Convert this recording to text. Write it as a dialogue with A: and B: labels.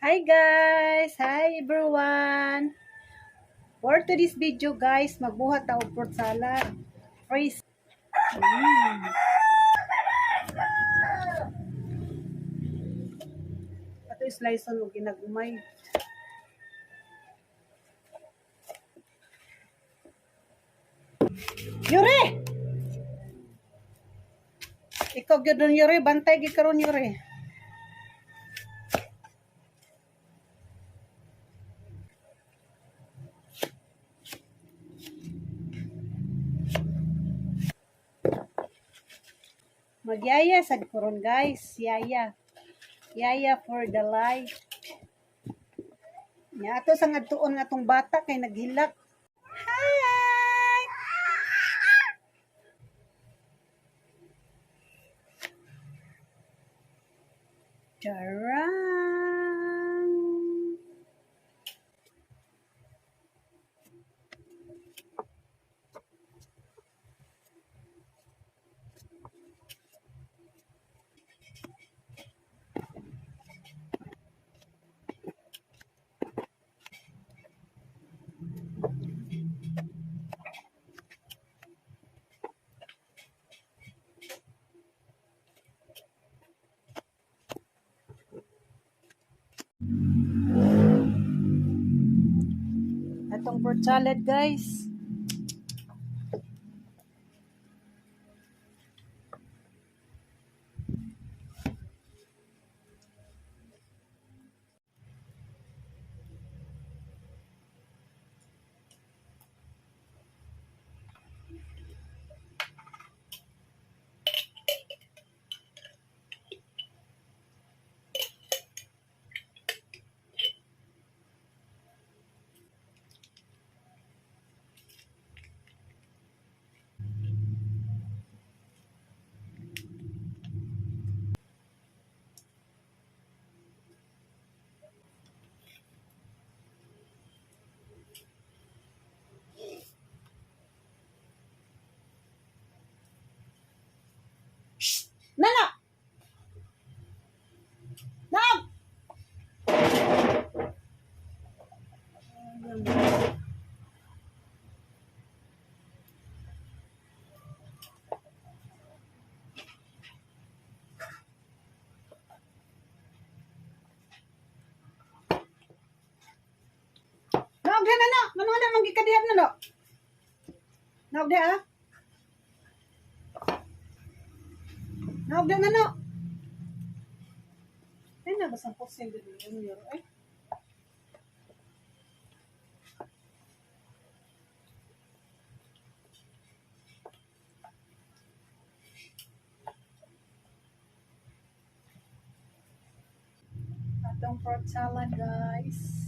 A: Hi guys! Hi everyone! For today's video guys, magbuhat ta og fruit salad. Freeze. Ato slice og ginagmay. Yuri! Ikaw gyud nun, Yuri, bantay gyud karon, Yuri. Magyaya sad karon guys, yaya. Yaya for the life. Nya ato sa ngadtuon nga atong bata kay naghilak. Hi! Charang! Atong fruit salad, guys. Nana! Naog! Naog na na! Mano na manggikadihap na no? Naog di ah? Naog na no? Ay, nabasang pusin din yung euro ay. Atong fruit salad, guys.